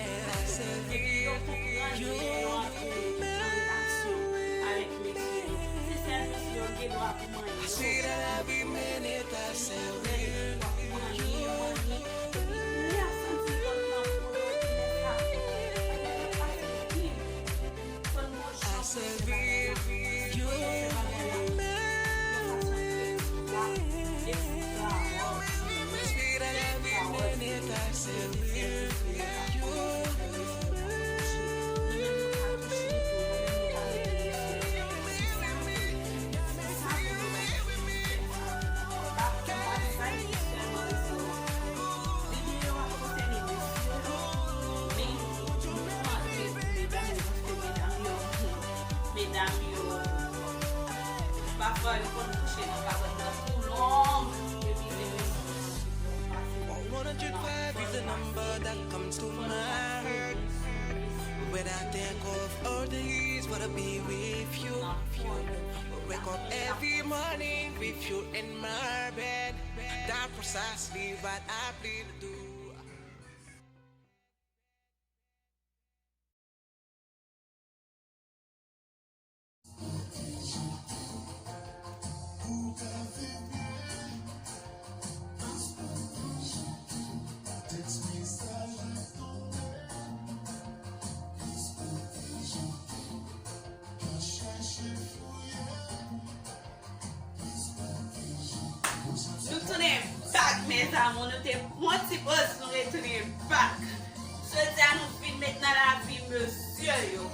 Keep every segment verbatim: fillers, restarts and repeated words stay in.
Epi yo konprann yo ap nan relasyon avèk mesye yo. Se sèl mesye yo gen dwa pou manyen yo. Lè w ap manyen, manyen. Lè w santi lòt nan po yo, lè sa, lè w ap pase byen. Fò n gon jan pou se bagay la. Fò n gon se bagay la. Yon fason Bon, li konn kouche nan kabòn nan tou long, epi li rete. One hundred five is the number that comes to mind. When I think of all the years what I be with you, wake up every morning with you in my bed. That's precisely what I plan to do. Nou tounen back, mes amours. Nou te pran ti poz, nou retounen back. Jodi a, nou vin met nan lavi mesye yo.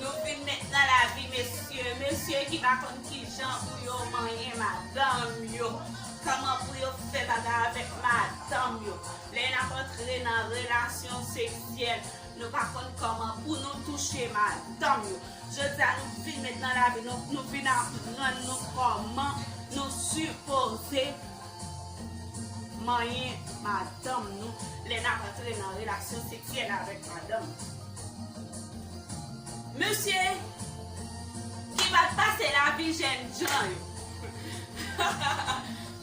Nou vin met nan lavi mesye. Mesye ki pa konn kijan pou yo manyen madanm yo. Kòman pou yo fè bagay avèk madanm yo. Lè n ap antre nan relasyon seksyèl, nou pa konn kòman pou nou touche madanm yo. Jodi a, nou vin met nan lavi nou, nou vin aprann nou kòman nou sipoze manyen madanm nou lè n ap antre nan relasyon seksyèl avèk madanm nou. Mesye ki pa t pase lavi jènjan yo.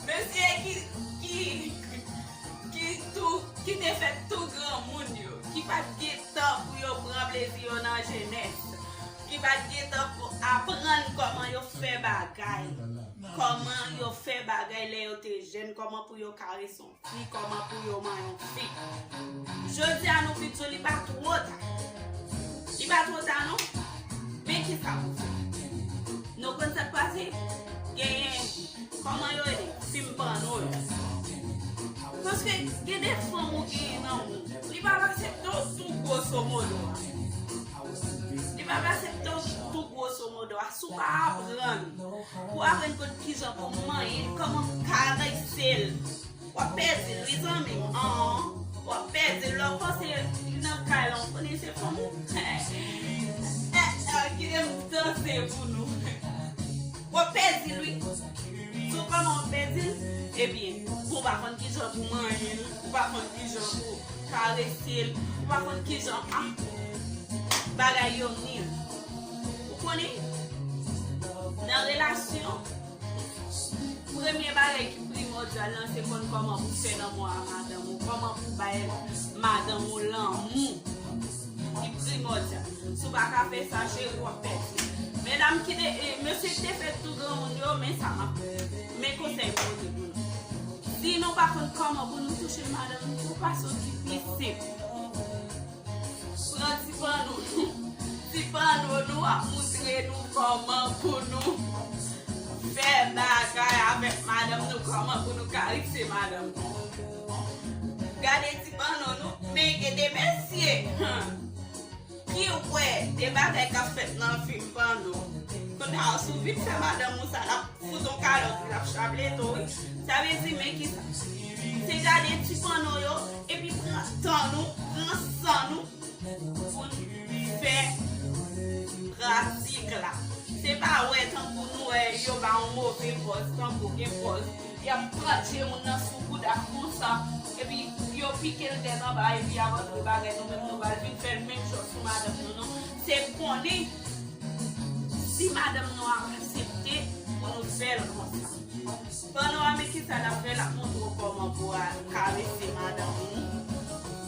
Mesye ki, ki, ki tou, ki te fèt tou granmoun yo, ki pa t gen tan pou yo pran plezi yo nan jenès, ki pa t gen tan pou aprann kòman yo fè bagay, kòman yo fè bagay lè yo te jèn, kòman pou yo karese yon fi, kòman pou yo manyen yon fi. Jodi a, nou vin di w li pa twò ta. Li pa twò ta, non. Men ki sa pou fè? Nou konn sa k pase? Genyen, kòman yo rele? Fim pòno yo. Paske gen de fanm ou genyen nan men w, li p ap aksepte w tou gwoso modo a. Li p ap aksepte w tou gwoso modo a. Si w pa aprann, pou aprann kot kijan pou manyen l, kòman karese l. W ap pèdi l, wi, zanmi m. An, w ap pèdi l. Lè w panse li nan kay la, w konnen se fanm ou. Eh, eh, kite m danse pou nou. W ap pèdi l, wi. Sou kòman w ap pèdi l? Ebyen, ou pa konn kijan pou manyen l, ou pa konn kijan pou karese l, ou pa konn kijan, ah, bagay yo nil. Ou konnen, nan relasyon, premye bagay ki primòdyal lan, se konn kòman pou fè lanmou a madanm ou, kòman pou bay madanm ou lanmou ki primòdyal. Si w pa ka fè sa, cheri, w ap pèdi. Medam ki te, eh, mesye ki te fèt tou granmoun yo, men sa m ap, men konsèy m pote pou nou. Si nou pa konn kòman pou nou touche madanm nou, nou pase yon ti pi senp. Pran ti panno nou. Ti panno nou ap moutre nou kòman pou nou fè bagay avèk madanm nou, kòman pou nou karese madanm nou. Gade ti panno nou, men gen de mesye, hmm, ki wè de bagay k ap fèt nan fim pòno. Kounye a, si w vin fè madanm ou sa, l ap fout on kalòt, l ap chaplete w, wi. Sa vle di, men ki sa? Se gade ti pòno yo, epi pran tan nou, pran san nou, pou n fè pratik la. Se pa wè tankou nou wè yo ba yon move pòz, tankou gen pòz y ap pran je moun nan sou bouda konsa, epi yo pike l tèt anba, epi y ap antre bagay, nou menm nou pral vin fè l menm jan sou madanm nou, non. Se konnen si madanm nou ap aksepte pou nou fè l konsa. Pandan w ap met kisa l ap fè, l ap montre w kòman pou w karese madanm ou,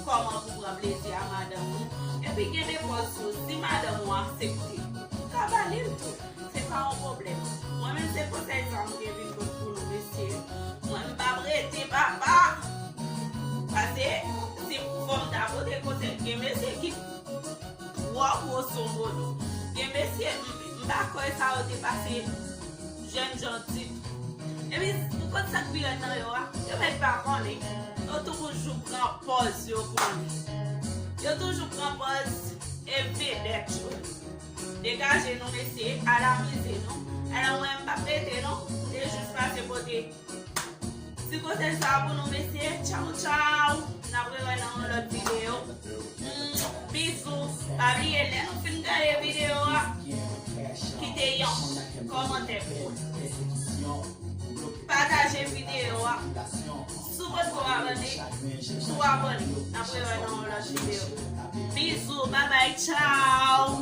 kòman pou w pran plezi a madanm ou. Epi gen de pòz tou, si madanm ou aksepte, ou ka ba li l tou. Se pa yon pwoblèm. Mwen menm se konsèy sa m te vin pot pou nou, mesye. Mwen m p ap rete papa. Paske si fò m ta pote konsèy, gen mesye ki twò gwoso modo. Gen mesye, m, m pa kwè sa yo te pase jènjan ditou. Epi, ou konn sa k pi rèd nan yo a? Yo mèt pa konnen. Yo toujou pran pòz yo konnen. Yo toujou pran pòz e vedèt yo. Degaje nou, mesye, al amize nou. Alò, mwen, m p ap rete, non. M te jis pase pote ti konsèy sa a pou nou, mesye. Tchaw, tchaw. N ap rewè nan yon lòt videyo. Mm, Bizou. Pa bliye, lè nou fin gade videyo a, kite yon kòmantè pou mwen. Pataje videyo a. Si w potko abòne, tou abòne. N ap rewè nan yon lòt videyo. Bizou, babay, tchaw.